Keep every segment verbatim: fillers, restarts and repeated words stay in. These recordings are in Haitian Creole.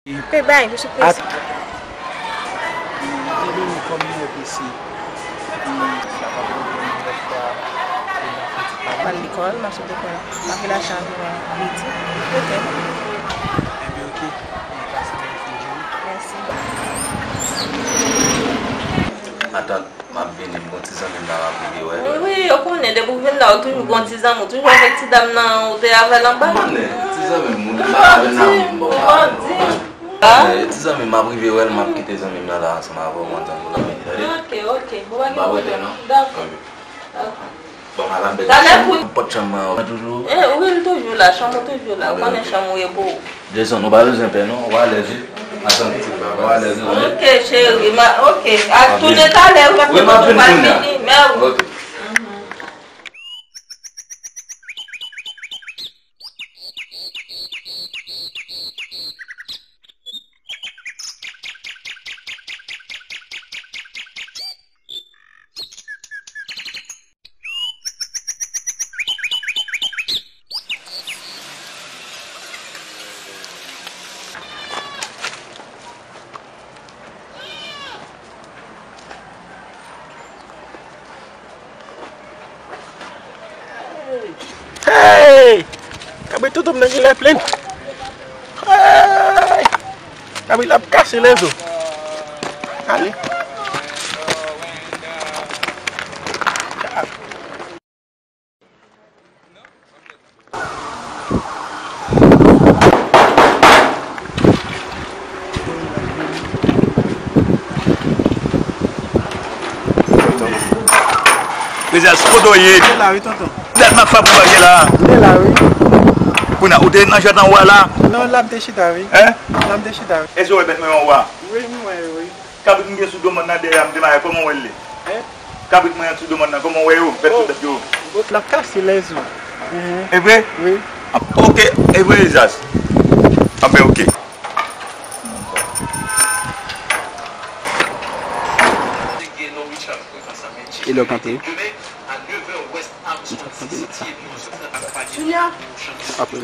Pe bay, je suis pressé. Ede nou kòm nou pese. Epi, sa pa pwoblèm, lòt fwa, pou nou fè ti pale. M al lekòl, m ap sot lekòl. M ap vin achte anviwon midi. Ok. Enben, ok. Mwen pase nan Fidji. Mèsi. Atant, m ap vini, m gon ti zanmi m la, m ap rive wè l. Wi, wi, yo konnen, depi w vin la, ou toujou gon ti zanmi, ou toujou avèk ti dam nan, ou te avè l anba. M konnen, ti zanmi m, ou te avè l nan, m bon, m pa di. Ah? Eh, ti zanmi m, m ap rive wè l, m ap kite zanmi m nan la ansanm avè w, mwen, zanmi m nan vini, tande? Ok, ok. Bon, pa gen pwoblèm. Dakò. Ok. Dakò. Bon, madanm bèl. Talè pou. Pòt chanm mwen an toujou. Eh, wi, l toujou la, chanm ou toujou la. Konnen chanm ou ye pou ou. Jason, ou pa bezwen pè non, ou alèz wi. Atann pitit la, ou alèz wi. Ok, cheri, ma, ok. A tounen talè, ou pa fini, mè wi. Ok. Hey! Kabrit tonton m nan genlè plen. Hey! Kabrit la ap kase lezo. Ale. Rezas, kote w ye? Mwen la wi, tonton. Dat m ap frape w bagay la. Mwen la wi. Kounye a, ou te nan jwèt anwo a la? Non, la m te chita wi. Hein? La m te chita wi. Èske w wè bèt mwen anwo a? Wi, m wè yo wi. Kabrit m gen sou do mòn nan dèyè a, m demare, kòman w wè l ye? Hein? Kabrit mwen an sou do mòn nan, kòman w wè yo? Bèt yo, bèt yo. L ap kase lèz ou. E vre? Wi. Ok, e vre, Zas. Anben, ok. E lè w kanpe? Junior. Apre.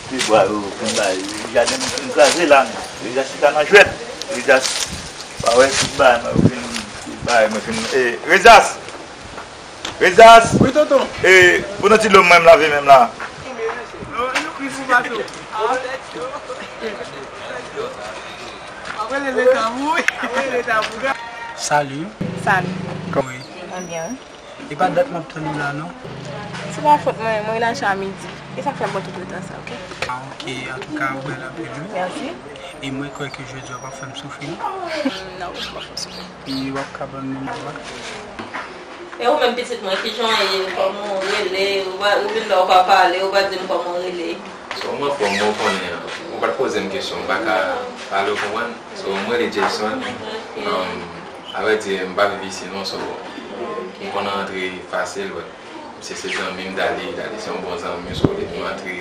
Ti bwa yo fin bay. Jaden m fin kraze la. Reza chita nan jwèt. Reza pa wè tout bagay mwen fin, tout bagay mwen fin. Eh, Rezas! Rezas! Wi, tonton. Eh, pou nan ti dlo mwen m lave menm la. Non, li pou bato. Apre le leta mou, apre le leta mou. Salut. Salut. Kòman w ye? Mwen byen, wi. E pa dat m ap tann ou la, non? Se pa fòt mwen, mwen rive la a midi. E sa k fè m pran tout letan sa, ok? Ah, ok. Antouka, ou bèl anpil, wi. Mèsi. E mwen kwè ke jodi a w p ap fè m soufri, non? Non, ou p ap fè m soufri. E w ap ka ban m nimewo a? E ou menm pitit mwen, kijan w ye? Kòman w rele? Ou pa, ou vin la, ou pa pale, ou pa di m kòman w rele. Sou mwen fò, mwen konnen, ou pa t poze m kesyon, m pa ka pale, w konprann? So, mwen rele Jason. Um, avrèdi, m pa viv isi non, so, m konn rantre fasil, but misye se zanmi m, Dali, Dali se yon bon zanmi m, so, depi m antre,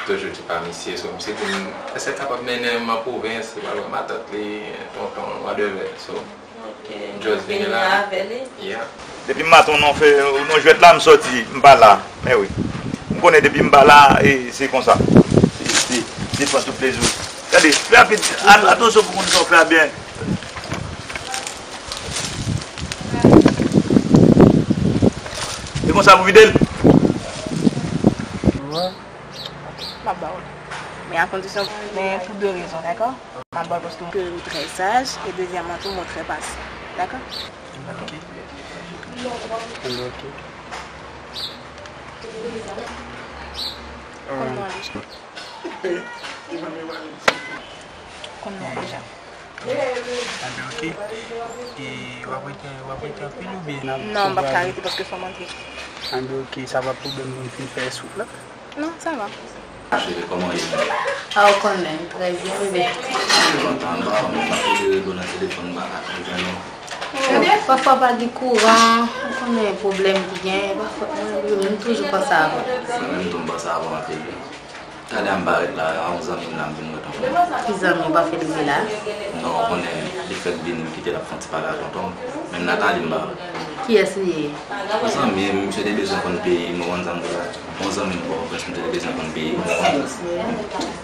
toujou di pa misye, so, misye di m, èske l kapab mennen m an pwovens, li pral wè matant li, tonton, whatever, so, m just vini la. Yeah. Depi maten, w nan fè, w nan jwèt la, m sòti, m pa la. Men wi. M konnen depi m pa la, e se konsa. Se, se, se pran tout plezi w. Gade, fè rapid, a-, atansyon pou moun sa w fè a byen. E konsa pou vide l? M ap ba w. Men a kondisyon, men pou de rezon, dakò? M ap ba w paske ou trè saj, e dezyèmman tou, ou trè pase. Dakò? Ok. Ok. Konn mwen deja. Konn mwen deja. Anben, ok. E w ap rete, w ap rete anpil oubyen n ap... Non, m p ap ka rete paske fò m antre. Anben, ok, sa pa pwoblèm pou m fin fè eswip la. Non, sa va. Cheri, kòman w ye? A, ou konnen, m trè byen, bebe. Lontan, m pa, m pa te rele w nan telefòn, m pa ka jwenn ou. Pafwa pa gen kouran, ou konnen pwoblèm ki gen, pafwa mwen, mwen toujou panse avè w. Mwen menm tou, m panse avè w anpil wi. Gade a m parèt la, a yon zanmi m la m vin wè tonton. Ki zanmi w pa fè l rive la? Non, ou konnen, li fèk vini, m kite l ap fè yon ti pale a tonton m. Menm Nathalie m pa wè. Kiyès li ye? Yon zanmi m, misye te bezwen konn peyi m, ou konn sa m di la. Yon zanmi m Pòtoprens, misye te bezwen konn peyi m, ou konn.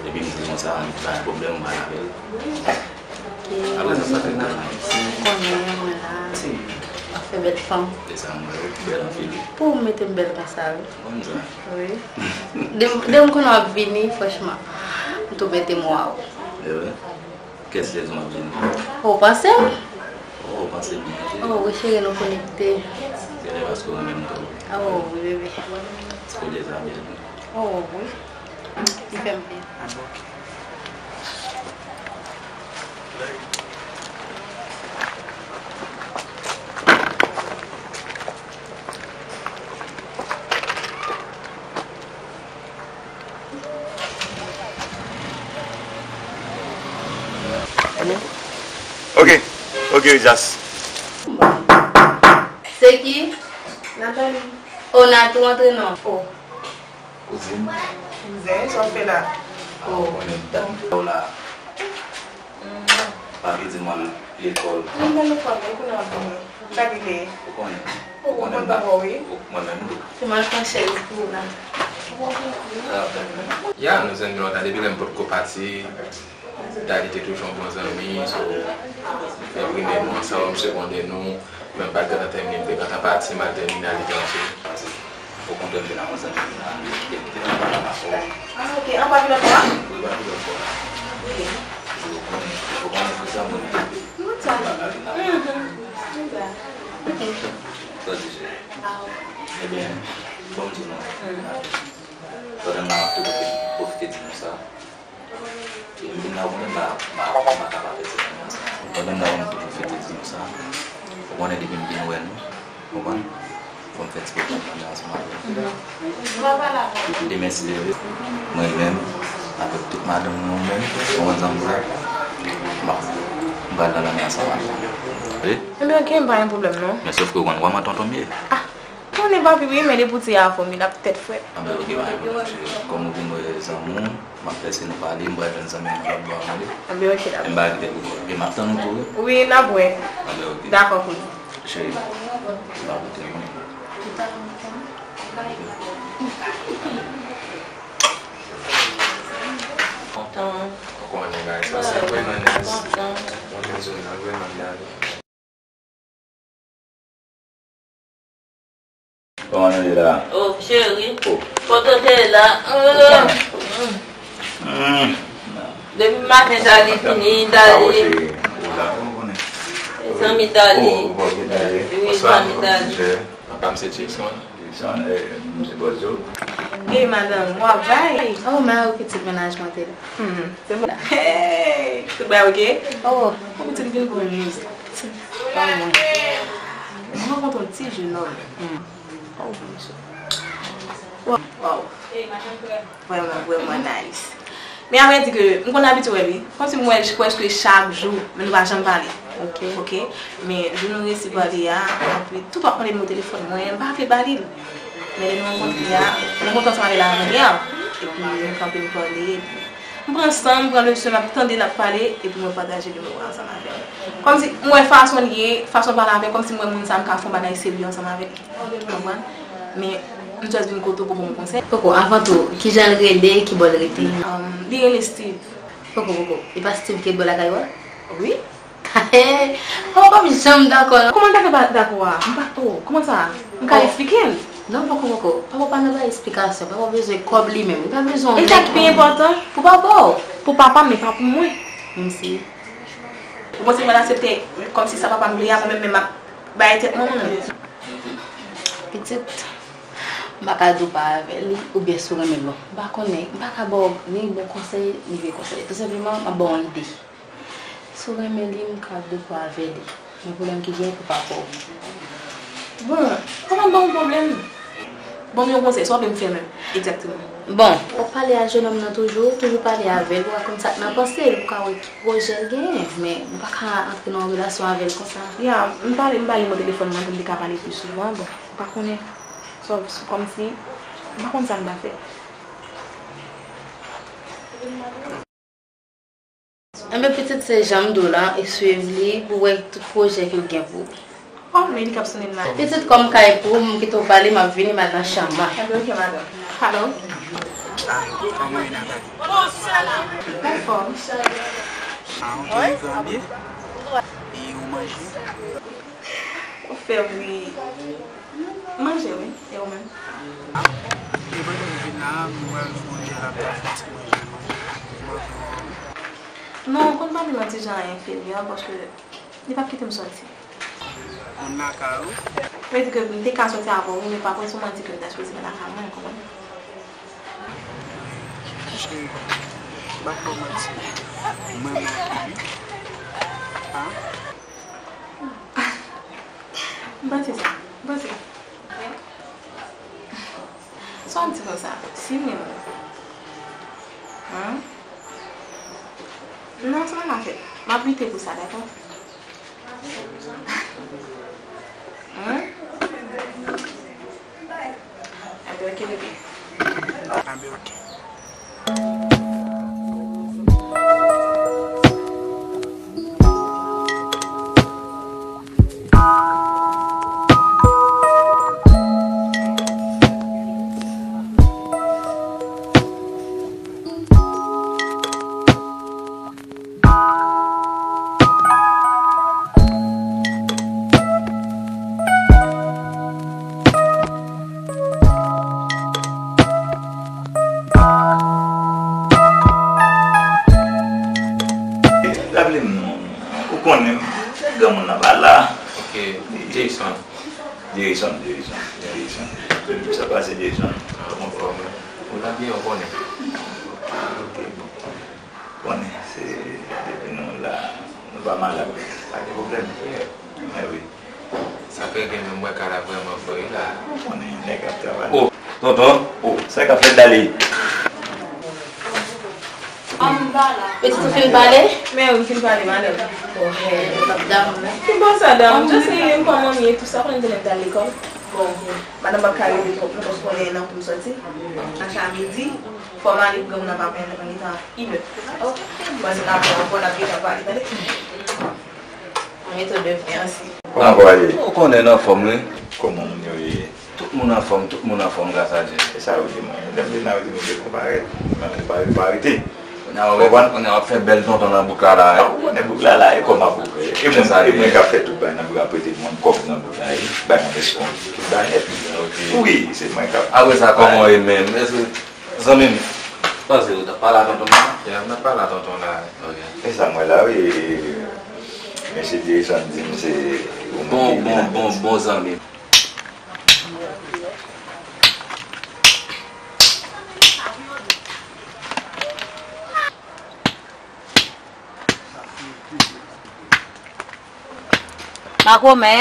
Epi m di konsa, m pa gen pwoblèm, m pale avè l. Apre sa, sa fè kal la. Konnen, mwen la. M ap fè bèl fanm. E sa, mwen, ou bèl anpil. Pou ou mete m bèl konsa, wi. Konn sa. Wi. Depi, depi m konnen w ap vini, franchman, m tou mete m waw. E vre? Kèl sezon w ap vini? Ou panse m? Oh, ou panse byen, cheri. Oh, wi, cheri, nou konekte. Genlè paske ou renmen m tou. Oh, wi, bebe. Ti koulye sa bèl. Oh, wi. Li fè m byen. Ah, bon, ok. Ok, ok, Jas. Se ki? Nathalie. Oh, Natou antre non. Oh. Kouzin. Kouzen, sa w fè la? Oh. Konnen dat ou la. Pa vle di m al lekòl. Mwen al lekòl, wi, kounye a w ap vini. Sa ki te? Ou konnen. Ou konnen m pa. Ou mwen menm tou. Se m al pran chèz pou ou la. Ya, nou se yon lontan depi lè m potko pati. Dali te toujou yon bon zanmi, so, fè primè nou ansanm, segonde nou, menm pa t gentan tèmine, m te gentan pati, m al tèmine aletranje. Okontrè, m te nan yon zanmi m nan, li te kite m nan yon afè. Ah, ok. An pa vin ankò a? Wi, pa vin ankò a. Ok. Ou konnen, ou konnen ki jan moun ye. Mwen sa. Mhm. Mwen sa. Ok. Sa di, cheri. Ah, ok. Ebyen, bon, m di nou. Mhm. Pandan m ap tou pwofite di nou sa. E m vin la, ou konnen m pa, m pa, m pa ka pa fè ti zanmi ansanm. Pandan m la, ou toujou fè ti zanmi sa. Ou konnen depi m vin wè nou, ou konprann? Fò m fè ti pwoblèm nan ansanm avè w. Demen si Dye vle, mwen menm, avèk tout madanm mwen, ou menm, ou konprann sa m di la? M ap, m pral nan lanmè ansanm avè w. Wi? Ebyen, ok, m pa gen pwoblèm, non. Men sòf ke ou konn kòman tonton m ye. Ah! Konnen papi wi, men depi w di afè m, li ap tèt frèt. Anben, ok, pa gen pwoblèm, cheri. Kòm ou vin wè zanmi w, m ap fè si nou pale, m pral jwenn zanmi m nan lòt bò a, tande? Anben, ok, dakò. M pa kite pou kò. E m ap tann ou tou, wi. Wi, n ap wè. Anben, ok. Dakò, kouzin. Cheri, m ap koute, wi. Kontan. Ou konnen, guys, sa se vrèman nice. Kontan. Mwen menm, zòn nan vrèman byen. Kòman nou ye la? Oh, cheri. Oh. Kote w te la? Mm. Depi maten, Dali vini, Dali. Zanmi Dali. Oh, ok, Dali. Wi, zanmi Dali. Papa m se Jackson. Jackson, eh, m se bòs yo. Hey, madanm, w ap bay? Oh, mari pitit mennaj mwen te la. Hmm, se bon. Hey, tout bagay ok? Oh, mwen pitit vin pou mwen. Mwen rankontre yon ti jenòm. Hmm. Oh, Bondye. Wow. Vrèman, vrèman nice. Men a vrè di ke m konn abitye wè li. Kòmsi m wè l prèske chak jou, men nou pa janm pale. Ok. Ok? Men jou nou resi pale a, epi tout w ap mande m nan telefòn mwen, m pa vle ba li l. Men lè nou rankontre a, mwen kontan ansanm avè l avanyè. Epi nou kanpe, nou pale. M pran san m, m pran leson, m ap tande l ap pale, epi mwen pataje de mo ansanm avè l. Kòmsi m wè fason l ye, fason l pale avè m, kòmsi m wè moun sa a, m ka fè yon bagay serye ansanm avè l. Konprann? Men, m just vin kote w pou ban m konsèy. Poko, avan tou, kijan l rele, ki bò l rete? Um, li rele Steve. Poko, poko. E pa Steve ki ret bò lakay ou a? Wi. Oh, m p ap janm dakò, non. Kòman l ta fè pa dakò a? M pa, oh, kòman sa? M ka eksplike l? Non, poko, poko. Papa w pa nan bay eksplikasyon. Papa w bezwen kòb li menm. Li pa bezwen yon nèg. E sa k pi enpòtan? Pou papa w. Pou papa m, men pa pou mwen. Menm si. Ou panse mwen aksepte kòmsi sa papa m vle a, mwen menm, menm m ap bay tèt mwen moun? Pitit, m pa ka di w pa avè li, oubyen si w renmen l, bon. M pa konnen, m pa ka ba w ni bon konsèy, ni vye konsèy. Tou senpleman, m ap ba w yon lide. Si w renmen li, m ka di w pa avè li. Men pwoblèm ki genyen pou papa w. Bon, kòman ban w pwoblèm? Ban m yon konsèy, sa w vle m fè menm, egzakteman? Bon, w ap pale a jenòm nan toujou, toujou pale avè l, pou w ka konn sa k nan panse l, pou w ka wè ki pwojè l genyen. Men, m pa ka antre nan yon relasyon avè l konsa. Ya, m pale, m ba li mo telefòn mwen pou m te ka pale pli souvan, bon, m pa konnen. Sòf, kòmsi, m pa konn sa m ta fè. Enben pitit, se jan m di w lan, e swiv li pou w wè tout pwojè ke l gen pou ou. Oh, men li k ap sonnen m la. Pitit, kòm kay pou ou, m kite w pale, m ap vini, m al nan chanm mwen. Enben, oke, madanm. Alo? Alo, kòman ye, Nathalie? Anfòm. Ah, ou te rive an byen? E ou manje? Ou fè m ri. Manje, wi. E ou menm? E pandan m vin la, m pral fè yon jèl ap fè ti manje. Non, ou konn pa vin nan ti jan an enfimyè, paske li p ap kite m sòti. Moun lakay ou? Vle di ke m te ka sòti avè w, wi, men pa kont se w m di ke m ta sipoze vin lakay mwen, ou konprann? Cheri, m p ap ba w manti. Mwen manke wi. A? M panse sa. M panse. Sa w di konsa? Si menm. Hein? Non, sa pa ka fèt. M ap lite pou sa, dakò? Hein? Enben, oke, bebe. Enben, oke. Raple m non, ou konnen m, granmoun nan pa la. Ok, Jason. Jerison, Jerison, Jerison. Sa pase, Jerison? Kòman fòm ou? Ou la byen, ou konnen. Ok, bon. Konnen, se depi nou la, nou pa malad, pa gen pwoblèm. Yeah. Mwen wi. Sa k regle menm, mwen ka la vrèman vre la. Ou konnen nèg ap travay. Oh, tonton. Oh, sa k ap fèt, Dali? Pitit, ou fin pale? Men wi, m fin pale, madanm. Bon, sa dam, just li menm kòman m ye, tou sa, konnen demen m t al lekòl. Bon, madanm p ap ka rele twòp non, paske konnen nan kou m sòti. Nan chan midi, fò m ale pou granmoun nan pa pran, pran letan inè. Bon, se n ap pran ankò, n ap gentan pale, tande. Mwen tou de, mèsi. Kòman w ye? Ou konnen, n anfòm wi. Kòman moun yo ye? Tout moun anfòm, tout moun anfòm, gras a Dye. E sa yo di mwen. Lè m vin la, yo di m, "Ou te konpare, men konpare pa rete." Kounye a w ap fè bèl tonton nan bouk la la. Ou konnen bouk la la, e kòman bouk, e mwen, e mwen k ap fè tout bagay nan bouk la, prete moun kòb nan bouk la, e bay moun eskont, tout bagay nèt. Wi, se mwen k ap. Apre sa, kòman w ye menm? Èske, zanmi m, panse w t ap pale a tonton la? Ya, m t ap pale a tonton la. Ok. E sa m wè la, wi. Mesye Jason di m se ou menm ki vin avèk. Bon, bon, bon, bon zanmi m. Makomè.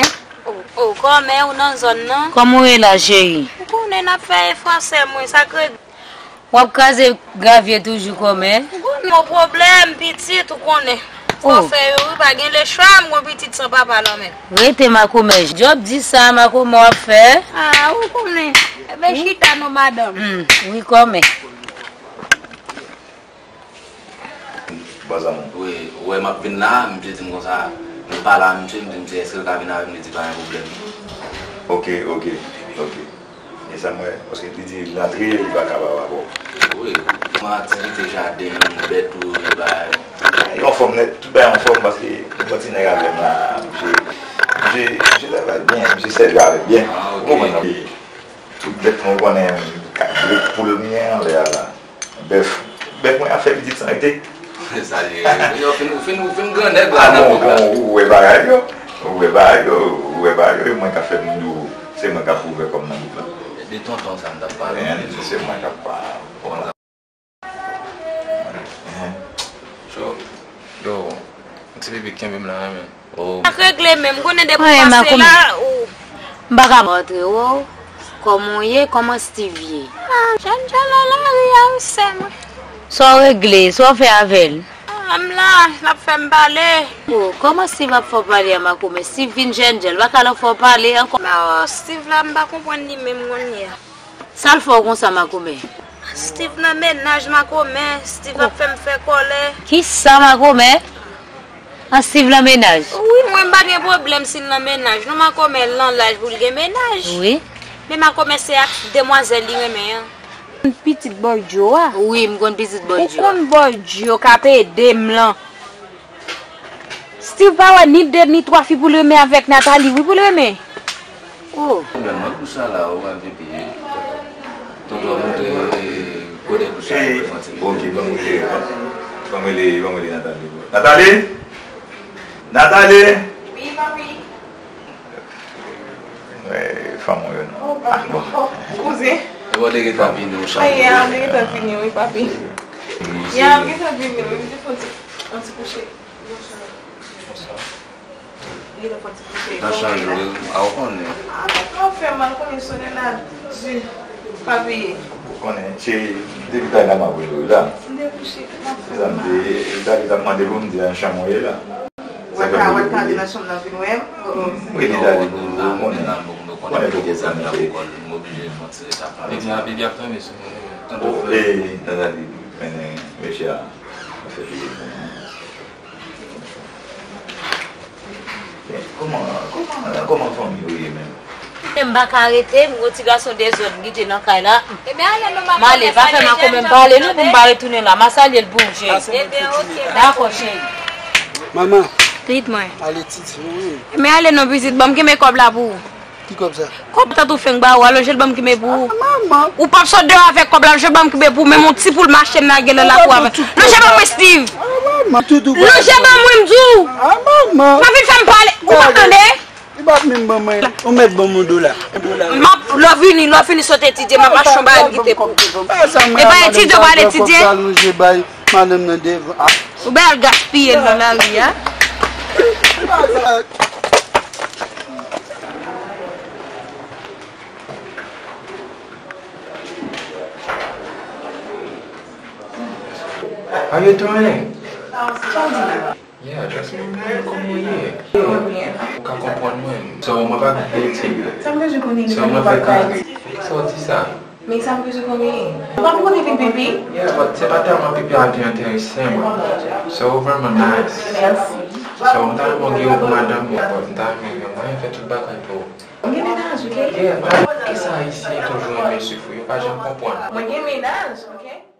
Oh, oh, kòmè, ou nan zòn nan? Kòman w ye la, cheri? Ou konnen n ap fè efò, sè mwen, sa k regle? W ap kraze gravye toujou kòmè? Ou konnen yon pwoblèm, pitit, ou konnen. Fò fè yo, wi, pa gen lechwa, m gon pitit san papa nan men. Rete makomè. Job di sa, makomè w ap fè? Ah, ou konnen. Enben, chita non, madanm. Hmm, wi, kòmè. Bon, zanmi. Wi, ou wè m ap vin la, misye di m konsa, m pale a misye, m di misye èske l ka vin avè m, li di pa gen pwoblèm. Ok, ok, ok. E sa m wè, paske li di l antre, li pa ka pa rapò. Wi, kòman aktivite jaden, bèt ou, bagay? Yo anfòm nèt, tout bagay anfòm, paske m gon ti nèg avè m la, misye, misye, misye travay byen, misye sèvi avè m byen. Ah, ok. Ou konprann non? Tout bèt mwen konnen, kat brit poul m gen anlè a la. Bèf. Bèf mwen ap fè pitit san rete. Sa li ye. Ou fin, ou fin, ou fin gran nèg la nan bouk la. Ou wè bagay yo. Ou wè bagay yo. Ou wè bagay yo. E mwen k ap fè moun di w, se mwen k ap ouvè kò m nan bouk la. De tonton sa m t ap pale. Men, se mwen k ap pale. Bon, so, yo, ti pipi kenbe m la, men. Oh. Ak regle menm, konnen depi w pase la, ou. M pa ka antre, o. Kòman w ye? Kòman Steve ye? Ah, Jènjèl nan lari a, wi, sè mwen. Sa w regle? Sa w fè avè l? Ah, m la, l ap fè m pale. Oh, kòman Steve ap fè w pale a makomè? Steve vin Jènjèl, pa ka l ap fè w pale ankò. Mè, oh, Steve la, m pa konprann li menm kounye a. Sa l fè w konsa, makomè? Steve nan mennaj makomè, Steve ap fè m fè kòlè. Kisa makomè? An Steve nan mennaj? Wi, mwen m pa gen pwoblèm si l nan mennaj. Non, makomè l nan laj pou l gen mennaj. Wi. Men makomè se ak demwazèl li renmen an. Pitit Bòdyo a? Wi, m konn pitit Bòdyo a. Ou konn Bòdyo k ap ede m lan? Steve pa wè ni de ni twa fi pou l renmen avèk Nathalie, wi, pou l renmen. Oh. Pwoblèm nan pou sa la, ou wè, epi tonton montre kote pou sa, eh, pou fè ti ok, ban m rele, ban m rele, ban m rele Nathalie. Nathalie? Nathalie? Wi, papi. Wè, fanm ou yo non. Oh, papi. Ah, bon. Oh, kouzen. E bon, te gentan vini, ou chanje. Ay, ya, te gentan vini, wi, papi. Ya, m gentan vini, wi, m te fè yon ti, yon ti kouche. Bonswa. Li te fè yon ti kouche. Nan chanje, wi, a ou konnen. Ah, mèt mwen fè mal, konnen sonnen la di. Pa bliye. Ou konnen, se depi talè m ap rele w la. M te kouche, m ap fè mal. Se sa m te, Dali t ap mande pou m di nan chanm ou ye la. Ou pa ka, ou pa ka ale nan chanm nan vin wè m? Oh, oh. Wi, li Dali, ou konnen. Konnen pou kote sa m ye. Ebyen, ebyen, ap tann, mesye. Oh, eh, Dali, men, mesye a, fè peye pou mwen. Kòman, kòman, kòman fanmi yo ye menm? M pa ka rete, m gon ti gason dezòd ki te nan kay la. M ale, pa fè m ankò menm pale non pou m pa retounen la. M a salye l pou ou, cheri. Dakò, cheri. Manman. Pitit mwen. Ale titi, wi. Men ale non, pitit, ban m kenbe kòb la pou ou. Ki kòb sa? Kòb tante ou fenk ba ou, alonje l ban m kenbe pou ou. Ah, manman. Ou p ap sot deyò avèk kòb la, alonje l ban m kenbe pou ou, menm yon ti poul mache m lage nan lakou avè. Lonje ban mwen, Steve. Ah, manman, tout ou lonje ban mwen, m di w. Ah, manman. Nan vin fè m pale. Ou pa tande? Li p ap menm ban mwen. Ou mèt ban m yon dola. M ap, lè w vini, lè w vini sot etidye, m ap achte yon bagay m kite pou ou. E pa etidye w pral etidye? Madanm nan devan. Ah. Ou bay al gaspiye l nan lari a. How you doing? Yeah, just me. Kòman w ye? Ou ka konprann mwen. So, mwen pa byen ti. Sa m bezwen konnen. So, mwen fè ka. Poukisa w di sa? Men sa m bezwen konnen. Ou pa konn vin pipi? Yeah, but se pa tèlman pipi a te enterese mwen. So, ou vrèman nice. Mèsi. So, m ta renmen w gen yon pou madanm mwen, but m ta renmen gen mwayen fè tout bagay pou ou. Mwen gen mennaj, ok? Yeah, man. Kisa Ayisyen toujou renmen soufri, yo pa janm konprann. Mwen gen mennaj, ok?